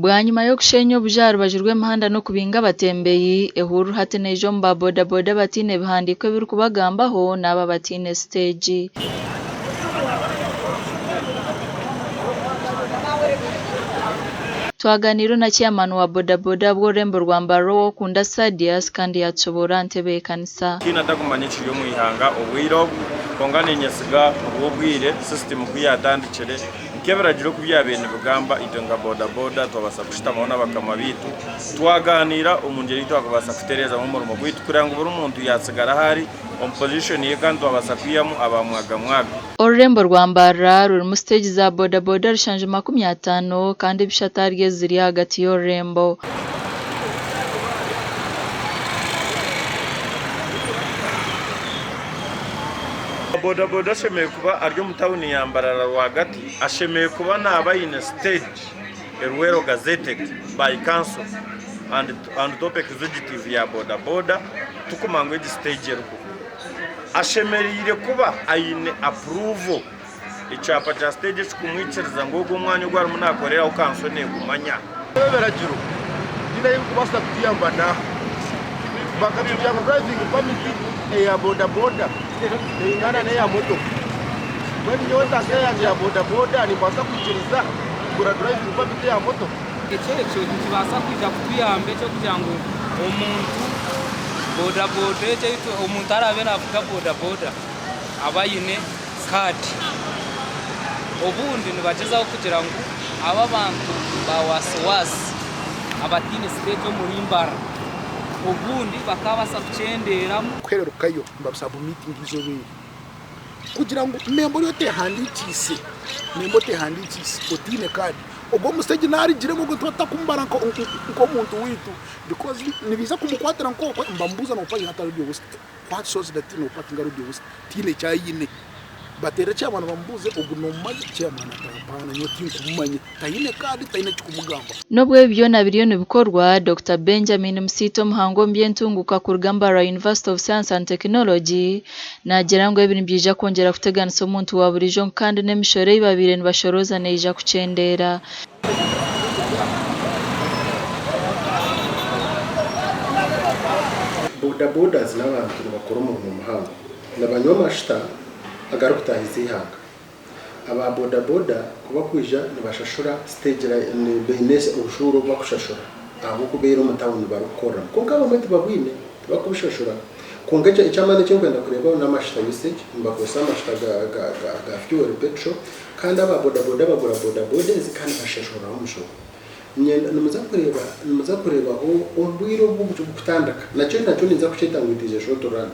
Bwanyima y'okusheenya obuju aha rubaju rw'emihanda n'okubinga abatembeyi, ehururu hati neija omu ba boda boda abataine bihandiiko ebirikubagambaho n'abo abataine siteegi. Twaganiire na chairman wa boda boda ahabw'orurembo rwa Mbarara Owokunda Sadius kandi yaatushoboorora aha ntebeekanisa. Tihaine atakumanya ekiri omu ihanga obwire obu, kwonka ninyesiga ngu obwire system ku yaatandikire Nk'ebiragiro oku byabaire nibigamba, itwe nka bodaboda twabaasa kushutamaho n'abakama baitu twagaaniira omu ngyeri ei twakubaasa kutereezamu omurimo gwaitu kureba ngu buri muntu yaatsigara ahu ari omu pozishoni ye kandi twabaasa kwihamu aba mwagamwaga. Orurembo rwa Mbarara rurimu siteegi za bodaboda rushanju 50 kandi bishatu ahari ezi ziri ahagati y'orurembo. Bodaboda ashemereire kuba ari omu tawuni ya Mbarara rwagati. Ashemereire kuba naaba aine siteegi eri well gazetted by council and and top executive ya bodaboda tikumanya ngu egi siteegi eriho. Ashemereire kuba aine approval, ekyapa kya siteegi ekikumwikiriza ngu ogu omwanya ogu arimu nakoreraho kanso negumanya. Ebiragiro tihaine ahu birikubaasa kutuyamba naaha. Bakatugira ngu driving permit eya bodaboda neingana n'eya motoka. Mbwenu nyowe ntasya yangye ya bodaboda nimbaasa kwikiriza kugura driving permit eya motoka? Ekyo ekyo nikibaasa kwija kutuyamba eky'okugira ngu omuntu bodaboda egyo ei omuntu araabe naavuga bodaboda abe aine kaadi. Obundi nibagyezaho kugira ngu abo abantu ba waasi-waasi abataine siteegi omuri Mbarara obundi bakaabaasa kukyendeeramu. Kuhererukayo nibabusabumitinga eizooba eri kugira ngu memba ori otehandikiise memba otehandikiise otaine kaadi ogwo omusegi narigiremu ogwo nituba tutakumubara nk'omuntu waitu because nibaija kumukwatira nk'okwe nibamubuuza nopa hata radio west what shows that nopakinga radio west tihaine eki aine. Bateere chairman bamubuuze ogu nomumanya? Chairman ati apaana nyowe tinkumumanya, taine kaadi taine ekikumugambaho. N'obu ebi byona biriyo nibikorwa, Dokita Benjamin Musiita omuhangu omu by'entunguuka kuruga Mbarara University of Science and Technology naagira ngu ebi nibyija kwongyera kuteganisa omuntu wa buriijo ngu kandi n'emishoro ei babaire nibashorooza neija kukyendeera. Boda bodas n'abantu nibakora omurimo muhango. Nibanywa amashuta agarikutaahiza eihanga. Aba boda boda ku bakwija nibashashura siteegi baine obushuuru obu bakushashura ahabw'okubeera omu tawuni barikukoreramu. Kwonka abamwe tibabwine, tibakubushashura. Kwonka eky'amaani eki ndikwenda kureebaho n'amashuta usage, nibakozesa amashuta ga fuel, petrol, kandi aba boda boda bagura boda boda ezi kandi bashashuriraho omushoro. Niinyenda nimuza kureeba nimuza kureebaho omu bwire obu burikutandika. Nakyo nakyo ninza kukyeta ngu it is a short run.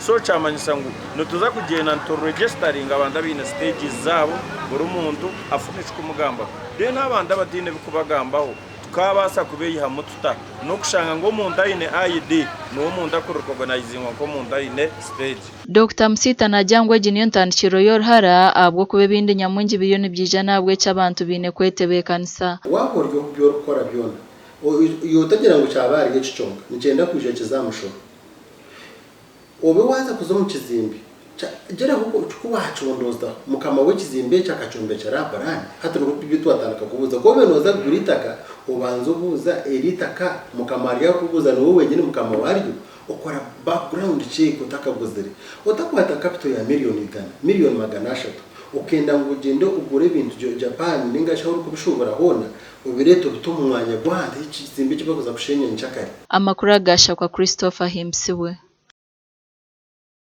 So kyamanyisa ngu nituza kugyenda nituregisitaringa abantu abaine stages zaabo buri muntu afune ekikumugambaho. Then abantu abataine bikubagambaho tukabaasa kubeihamu tuta? N'okushanga ngu omuntu aine ID niwe omuntu akurekogonayizingwa nk'omuntu aine stage. Dokita Musiita naagira ngu egi niyo ntandikiriro y'oruhara ahabw'okuba ebindi nyamwingi biriyo nibyija n'ahabw'ekyo abantu baine kwetebeekanisa. Waaba ori omu bi orikukora byona, iwe otagira ngu kyaba ahari eki kyonka, nikyenda kwija kize aha mushoro. Obe waaza kuza omu kizimbe, gyeraho ku waacondoozaho, mukama w'ekizimbe ekyo akakyombekyera aha puraani? Hati nibwo bi twatandika kubuuza. Ku obe nooza kugura eitaka, obanza obuuza eri itaka mukama waryo arikubuuza niwe wenyini mukama waryo? Okora background check otakaguzire. Otakwata capital ya million igana, million 300 okenda ngu ogyende ogure ebintu Japan ninga shi ahu orikubishuubura hoona obireete obite omu mwanya gw'ahantu ahu ekizimbe eki barikuza kushenya nkyakare. Amakuru aga Shakwa Christopher Ahimbisibwe.